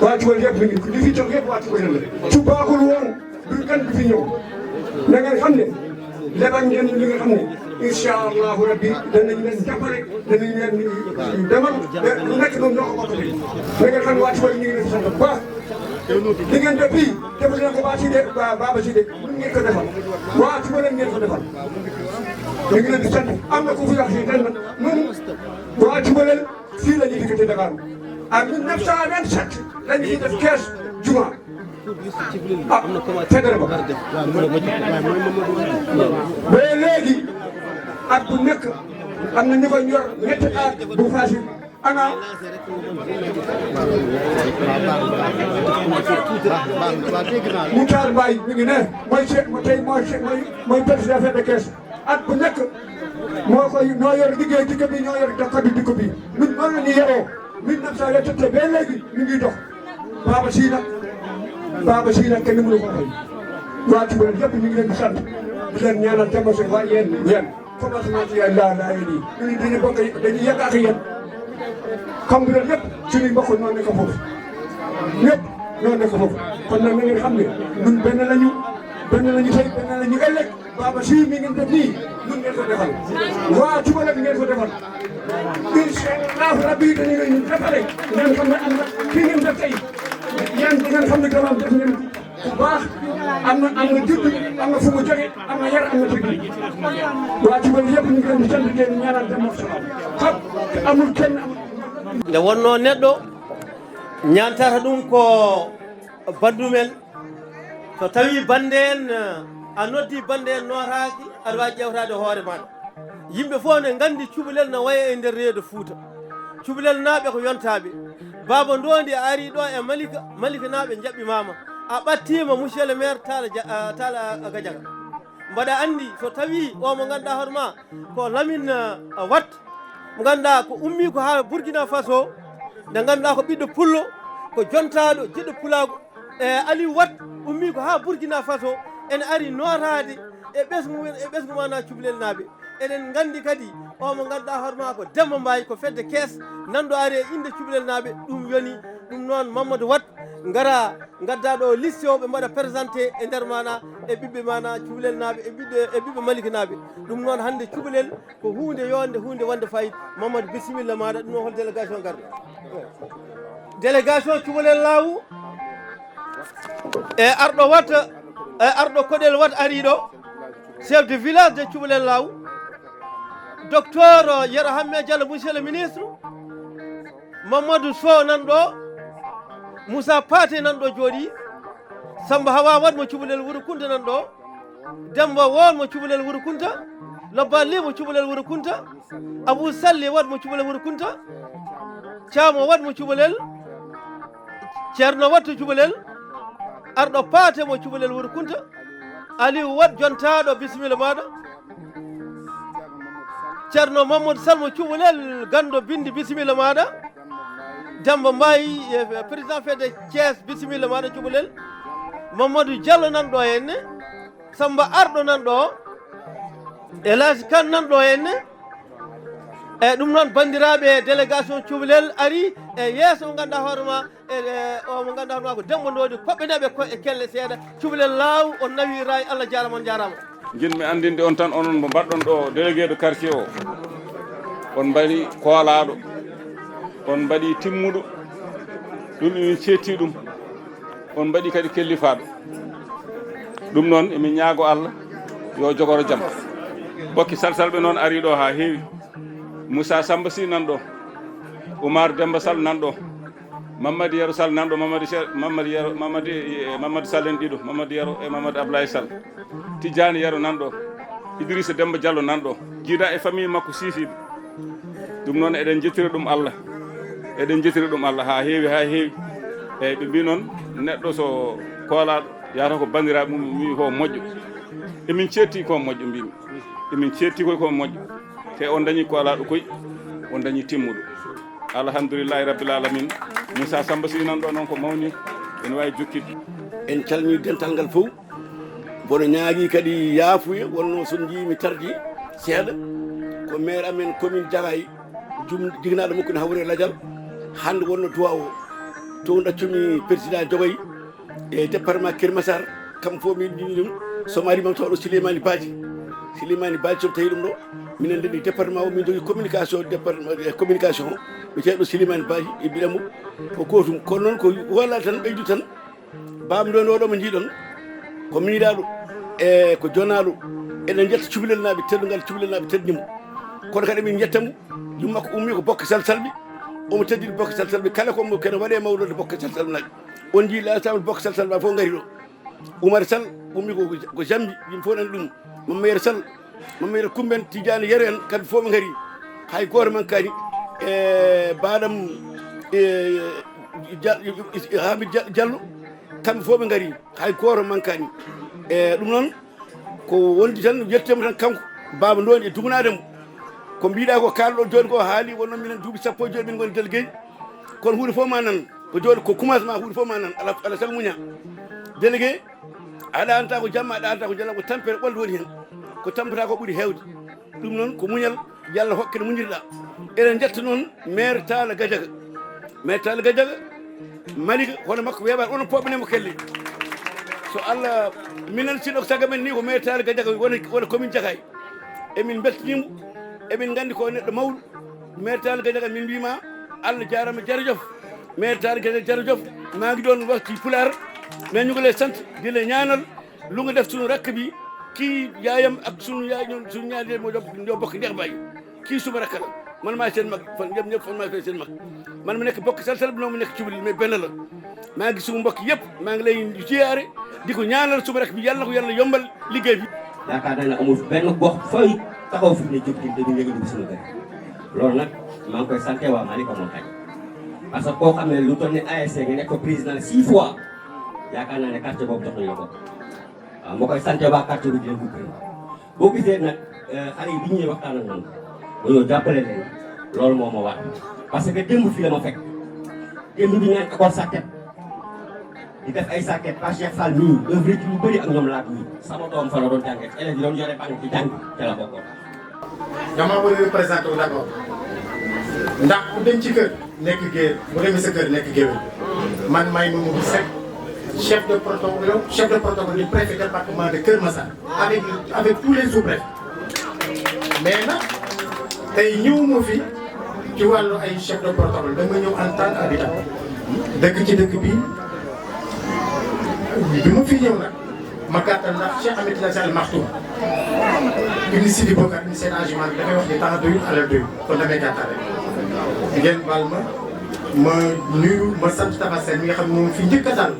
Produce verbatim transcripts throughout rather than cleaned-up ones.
Waati wal yëpp mi ngi ko lifi jox yëpp waati ko yële. Tubaakul woon. Ɗum kan ko fi ñëw. Na ngeen xam ne lebal ngeen li nga xam ne incha allahu rabbi danañ leen jàppale, danañ leen demal. Lu nekk noonu ñoo ko bokk tey. Na ngeen xam ne waa Tuubaa ñu ngi leen di sant bu baax. Li ngeen def fii defal leen ko baa si de, ba baaba si de mun ngeen ko defal. Waa Tuubaa leen ngeen ko defal. Ñu ngi leen di sant. Am na ku fi wax fii ren nag, ñun waa Tuubaa leen fii la ñu dikkati Dakar. En mille neuf cent vingt-sept la ñu fi def kees juma. Ah, federe ba. Ba léegi at bu nekk am na ñu ko ñor ñetti at bu fasil. Ana Moutar Mbaye mi ngi ne mooy chef, tey mooy chef, mooy mooy président fête de caisse. At bu nekk moo koy ñoo yor liggéey dëkk bi, ñoo yor dëkk bi, dëkk bi. Ñun noonu la ñuy yaroo. Mille neuf cent vingt-sept ba léegi ñu ngi dox. Baaba Sina, Baaba Sina kenn mënu ko fay. Waa Tuubaa yëpp ñu ngi leen di sant, di leen ñaanal jàmm si waa yéen yéen commencement ci yàlla laa laa yéen yi. Ñun dañu bokk, dañuy yàgg ak yéen. Xam nga yëpp suñuy mbokk ñoo nekk foofu. Ñëpp ñoo nekk foofu. Kon nag na ngeen xam ne ñun benn lañu, benn lañu tey, benn lañu ëllëg. Baaba Sina mi ngeen def nii ñun ngeen ko defal. Waa Tuubaa ngeen ko defal. Incha allahu rabbi dañu leen jàppale. Ngeen xam ne am na ki ngeen def tey. Yéen di ngeen xam ne gannaaw def ngeen bu baax. Am na, am na juddu, am na fu mu jóge, am na yar, am na tëgg. Waa Tuubaa yëpp ñu ngi leen di sant, di leen ñaanal jàmm ak salaam. Xam amul kenn amul. Nde wonnoo neɗɗo ñaantata ɗum ko bandum en. So tawii bannde en, a noddi bannde en nootaaki, aɗa waawi ƴeewtaade hoore maaɗa. Yimɓe fof ne nganndi cuɓalel na waya e nder reedo Fuuta. Cuɓalel naaɓe ko yontaaɓe. Baaba Ndoondi a arii ɗo e Malika, Malikanaaɓe njaɓɓimaama. A ɓattiima monsieur le maire Talla Dia-, a, Talla Gadiaga. Mbaɗa anndi so tawii o mo ngannduɗaa hoore ma ko Lamine, a, Wat, mo ngannduɗaa ko ummii ko haa Burkina Faso, nde ngannduɗaa ko ɓiɗɗo pullo, ko jontaaɗo, jiɗɗo pulaagu. E Aliou Wat ummii ko haa Burkina Faso, ene ari nootaade e ɓesngu men, e ɓesngu maanaa cuɓalel naaɓe. Eɗen nganndi kadi o mo ngannduɗaa hoore ma ko Demba Mbaye, ko fedde kees, nanɗo ari e innde cuɓalel naaɓe, ɗum yoni ɗum noon Mamadou Wat ngara ngadda ɗo liste o ɓe mbaɗa présenté e nder maanaa e ɓiɓɓe maanaa cuɓalel naaɓe e ɓiɓɓe, e ɓiɓɓe Malika naaɓe. Ɗum noon hannde cuɓalel ko huunde yonde, huunde wonde fayida. Mamadou, bisimilla maaɗa, ɗum noon hol délégation garɗo? Délégation cuɓalel laawu e arɗo Wat, e arɗo koɗel Wat ari ɗo, chef de village de cuɓalel laawu, docteur Yero Hammee Diallo, monsieur le ministre, Mamadou Sow nan ɗo, Moussa Paté nan ɗo jooɗii, Samba Hawa Wat mo cuɓalel Wuro Kunta nan ɗo, Demba Woon mo cuɓalel Wuro Kunta, Lobba Li mo cuɓalel Wuro Kunta, Abou Salli Wat mo cuɓalel Wuro Kunta, Caamo Wat mo cuɓalel, Ceerno Wat to cuɓalel, arɗo Paate mo cuɓalel Wuro Kunta, Aliou Wat jontaaɗo bisimilla maaɗa, Ceerno Mamadou Sall mo cuɓalel ganndo binndi bisimilla maaɗa, Demba Mbaye, eh, président fedde Thiès bisimilla maaɗa cuɓalel, Mamadou Diallo nan ɗo henne, Samba Arɗo nan ɗo, El Hadj Kane nan ɗo henne. E ɗum noon, banndiraaɓe, délégation cuɓalel ari e yeeso mo ngannduɗaa hoore ma, e, e, o mo ngannduɗaa hoore ma ko Demba Ndoondi, koɓɓe naɓe ko e kelle seeɗa, cuɓalel laaw, on nawi raay, Allah jaaraama, on njaaraama. Njiɗmi anndinde on tan, onon mo mbaɗɗon ɗo délégué de quartier o, on mbaɗi koolaaɗo, on mbaɗi timmuɗo, ɗum emin ceetti ɗum. On mbaɗi kadi kellifaaɗo. Ɗum noon, emin ñaago Allah yo jogoro jam. Bokki Salsalɓe noon ari ɗo haa heewi. Moussa Samba Sy nan ɗo. Oumar Demba Sall nan ɗo. Mamadou Yero Sall nan ɗo. Mamadou Che-, Mamadou Yero, Mamadou, eh, Mamadou Sall en ɗiɗo. Mamadou Yero e Mamadou Ablaye Sall. Tidiane Yero nan ɗo. Idrissa Demba Diallo nan ɗo. Jiida e famille makko Sifiɓe. Ɗum noon, eɗen njettira ɗum Allah. Eɗen njettira ɗum Allah haa heewi, haa heewi. Eyyi, ɓe mbii noon, neɗɗo so koolaaɗo yahata ko banndiraaɓe mum, mbii ko moƴƴo. Emin ceetti ko moƴƴo, mbiimi. Emin ceetti koy ko moƴƴo. Te on dañi koolaaɗo koy, on dañi timmuɗo. Alhamdulillahi rabbil alamin. Moussa Samba Sy nan ɗo noon ko mawni, ene wawi jokkitde. En calmini dental ngal fof. Mboɗo ñaagii kadi yaafuya, wonnoo so njiimi tardi seeɗa. Ko maire amen commune Jagaay, jum, jiginaaɗo makko ne hawre Ladial. Hannde wonnoo duwaaw o. Toon ɗaccumi président Jogay e département Keur Massar. Kam fof min ɗini ɗum. So mi arii, mam tawa ɗo Souleymane Badji. Souleymane Badji, so tawi ɗum ɗo, minen ndenndi département o, min jogii communication, département, eh, communication, mi tawi ɗo Souleymane Badji e mbiɗa mo ko gootum. Kono noon ko wala tan, ɓeydu tan. Baaba Ndoye oɗo mo njiiɗon, ko miñiraaɗo, e ko jonaaɗo. Eɗen njetta cubalelnaaɓe teddungal, cubalelnaaɓe teddini mo. Kono kadi min njetta mo, yumma ko ummi ko Bokke Salsalɓe, omo teddini Bokke Salsalɓe, kala ko mo kene waɗe mawlode Bokke Salsalɓe naaɓe. On njii la ensemble Bokke Salsalɓe fof ngari ɗo. Oumar Sall ummi ko, ko Jambi, yimɓe fof nani ɗum. Mamma Yero Sall, Mamma Yero Kumba en, Tidiane Yero en, kamɓe fof ɓe ngari. Hay gooto mankaani. E baaɗam, e, Dia-, Hamid Dia-, Diallo, kamɓe fof ɓe ngari. Hay gooto mankaani. E ɗum noon, ko wondi tan, yettiima tan kanko, Baaba Ndoye e dugnaade mo. Ko mbiɗa ko, kaalɗo jooni ko haali, wonno minen duuɓi sappo e joyi min ngoni délégué. Kono huunde fof ma nan, ko jooni ko commencement, huunde fof ma nan, ala, ala sago muña. Délégué, a ɗaanata ko jamma, a ɗaanata ko jala, ko tampere ɓolde woni heen. Ko tampata ko ɓuri heewde. Ɗum noon ko muñal, yo Allah hokke no muñirɗa. Eɗen njetta noon maire Talla Gadiaga. Maire Talla Gadiaga, Malika, hono makko weeɓaani, onon pooɓe ne mo kelle. So Allah, minen sinno ko sago men ni ko maire Talla Gadiaga wona, wona commune Jakaay. Emin mbeltanii mo, emin nganndi ko neɗɗo mawɗo. Maire Talla Gadiaga, min mbiima Allah jaaraama, jarajof. Maire Talla Gadiaga, jarajof. Maa ngi ɗoon wakti Pulaar, mais ñu ngi lay sant, di la ñaanal, lu nga def sunu rakk bi, kii yaayam ak sunu yaay, ñoom sunu ñaari yaay moo jox, ñoo bokk ndeex baay. Kii suma rakk la, man maa seen mag, fan, ñëpp, ñëpp fan maa fee seen mag. Man mu nekk bokk Salsal bi, noonu mu nekk Cubalel, mais benn la. Maa ngi suma mbokk yëpp, maa ngi lay ziyaare, di ko ñaanal suma rakk bi, yàlla na ko yàlla yombal liggéey bi. Yaakaar naa ne amul benn gox fooy taxaw fi mu ne jóg di dañu yëngal bi suñu kër. Loolu nag maa ngi koy sante waa Malika Montagne. Parce que koo xam ne lu toll ni A S C nga nekk ko président six fois, yaakaar naa ne quartier boobu jox nañu la ko. Waaw, ma koy sante waa quartier bi di leen ko gërëm. Boo gisee nag, eh, xale yi bi ñuy waxtaan ak man, ba ñoo jàppale leen, loolu moo ma war. Parce que démb fii la ma fekk. Démb bi ñaan école sàkket. Di def ay sàkket, Pa Cheikh Fall mii, œuvre ci lu bëri ak ñoom laat ñii. Sama doom fa la doon jàngee, élèves yi doon yore banque di jàng, ca la bokkoon. Dama war a représenté wu d'abord. Ndax ku dem ci kër, nekk géer, bu demee sa kër, nekk géwél. Man may Mamadou Seck, chef de protocole, chef de protocole du préfet département de Keur Massar, avec, avec tous les sous-préfets. Mais nag, tey ñëwuma fi ci wàllu ay chef de protocole, dama ñëw en tant qu'habitant. Dëkk ci dëkk bi, bi ma fi ñëw nag, ma gàttal ndax Cheikh Ahmed Tidiane Sy Al Maktoum, Ibn Sidi Bokar, Ibn Seydi Hadji Malick, dafay wax ni temps doyul, alal doyul. Kon damay gàttal rek. Ngeen baal ma, ma nuyu, ma sant Tafa Sène mi nga xam ne moom fi njëkk a dal.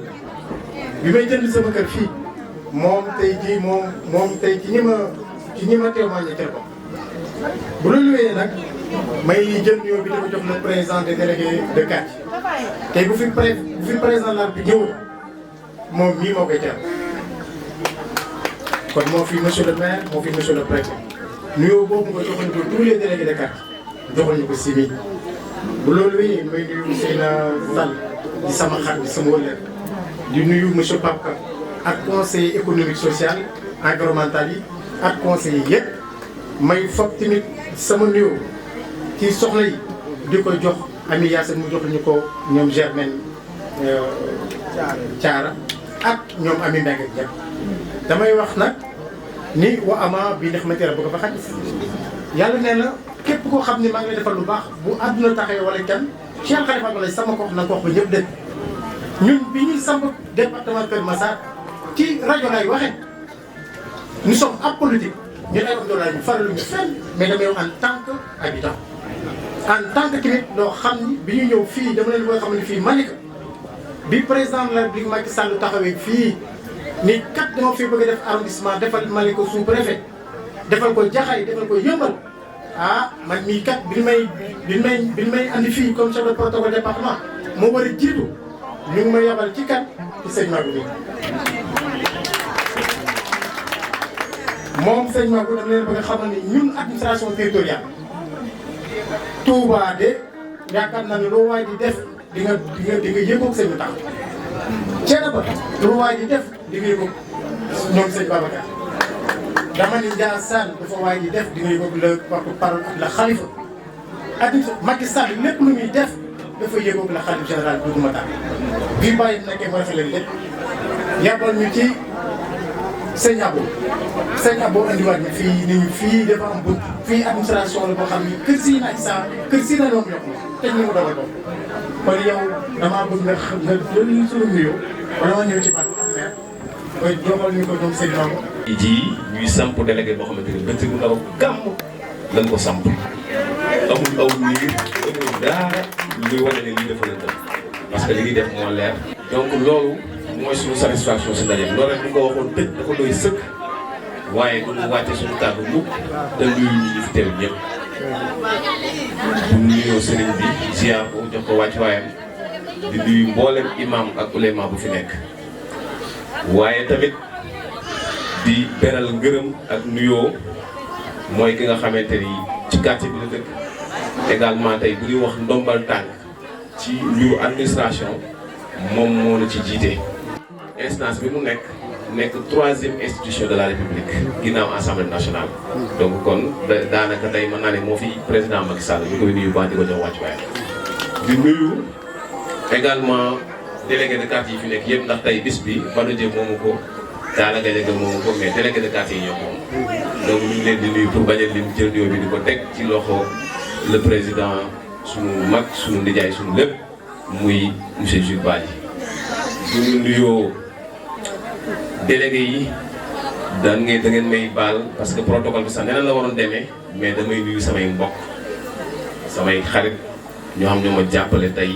Bi may jënd sama kër fii, moom tey jii, moom, moom tey ci ñi ma, ci ñi ma témoigné ci la bokk. Bu loolu wéyee nag, may jël nuyoo bi, di ko jox le président des délégués de quartier. Tey bu fi pré-, bu fi président la bi ñëw, moom mii moo koy teew. Kon moo fi monsieur le maire, moo fi monsieur le préfet. Nuyoo boobu nga joxoon ko tous les délégués de quartier, joxoon ñu ko si mii. Bu loolu wéyee, may nuyu Seyna Sall, di sama xarit, di sama wëllëre. Di nuyu monsieur Pape Ka ak conseiller économique, social, environnemental yi ak conseiller yépp. May foog tamit sama nuyoo ci soxna yi, di ko jox Ami Yacine, mu jox ñu ko ñoom Germaine, euh, Thiara ak ñoom Ami Mbengue ak ñëpp. Damay wax nag ni wa amma bi ni'mati rabbika fa haddith. Yàlla nee na képp koo xam ne maa ngi lay defal lu baax, bu àdduna taxee wala kenn, Cheikh Khalifa Abdoulaye sama gox na gox ba ñëpp dégg. Ñun bi ñuy samp département Keur Massar, ci rajo lay waxee. Nous sommes apolitiques. Ñun ay homme de la ñu faraluñu fenn, mais damay wax en tant que habitant. En tant que tamit loo xam ni bi ñu ñëw fii, dama leen koy xam ne fii Malika, bi président de la République Macky Sall taxawee fii ni kat dama fi bëgg a def arrondissement, defal Malika sous-préfet, defal ko Jaxaay, defal ko Yëmbal. Ah, man mii kat bi may, bi may, bi may andi fii comme chef de protocole département, moo war a jiitu. Ñu ngi ma yabal ci kat, ci sëñ Maguette. Moom sëñ Maguette, dama leen bëgg a xamal ne ñun administration territoriale, Touba de Yaakaar naa ne lu waay di def di nga di nga di nga yëgoog sëñ bi tax. Thiénaba, lu waay di def di nga yëgoog ñoom sëñ Babacar. Dama ni Ndiassane, dafa waay di def di nga yëgoog le porte-parole ak le xalifa. Ak Macky Sall, lépp lu muy def dafa yëgoog le xalif général Doudou Matar. Bii bàyyi nekkee mooy xale lépp yabal ñu ci sëñ Abo. Sëñ Abo andiwaat ñu fii ni ñu fii dafa am bunt, fii administration la boo xam ni kër si na Issa, kër si na loom yokk, te ñu mu dogal ko. Kon yow, damaa bëgg nga xam, nga jël suñu nuyoo wala ma ñëw ci baat bu am leer. Koy joxal ñu ko ñoom sëñ Maodo. Ji, ñuy samp délégué boo xamante ni bëccëgu ndaw gàmm lañ ko samp. Amul aw niir, amul dara luy wane ne lii dafa lëndëm, parce que li ñuy def moo leer. Donc loolu mooy suñu satisfaction si ndaje bi. Loolu rek bu ko waxoon dëgg dafa doy sëkk, waaye du ñu wàcce suñu kàddu mukk te nuyu ñi ñu fi teew ñëpp. Bu ñu nuyoo sëriñ bi, ziar ko, jox ko wàccuwaayam, di nuyu mboolem imam ak ulema bu fi nekk. Waaye tamit di beral ngërëm ak nuyoo mooy ki nga xamante ni ci quartier bi la dëkk. Également tey bu ñuy wax ndombal tànk ci mbiru administration, moom moo la ci jiite. Instance bi mu nekk, nekk troisième institution de la République ginnaaw Assemblée nationale. Donc kon da- daanaka tey mën naa ne moo fi président Macky Sall, ñu koy nuyu baax, di ko jox wàccuwaayam. Di nuyu également délégué de quartier yi fi nekk yëpp, ndax tey bis bi Badou Dieng moomu ko, Talla Gadiaga moomu ko, mais délégué de quartier yi ñoo ko moom. Donc ñu ngi leen di nuyu, pour bañ a lim, jël nuyoo bi di ko teg ci loxo le président, sunu mag, sunu nijaay, sunu lépp, muy monsieur Jules Badji. Bu ñu nuyoo délégué yi, da ngeen da ngeen may baal, parce que protocole bi sax neneen la waroon demee, mais damay nuyu samay mbokk, samay xarit, ñoo xam ñoo ma jàppale tey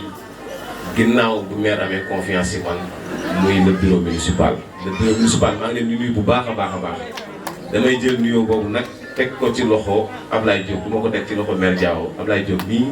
ginnaaw bu maire amee confiance ci man, muy le bureau municipal. Le bureau municipal, maa ngi leen di nuyu bu baax a baax a baax. Damay jël nuyoo boobu nag, teg ko ci loxo Ablaye Diop. Du ma ko teg ci loxo maire Diaw, Ablaye Diop mii.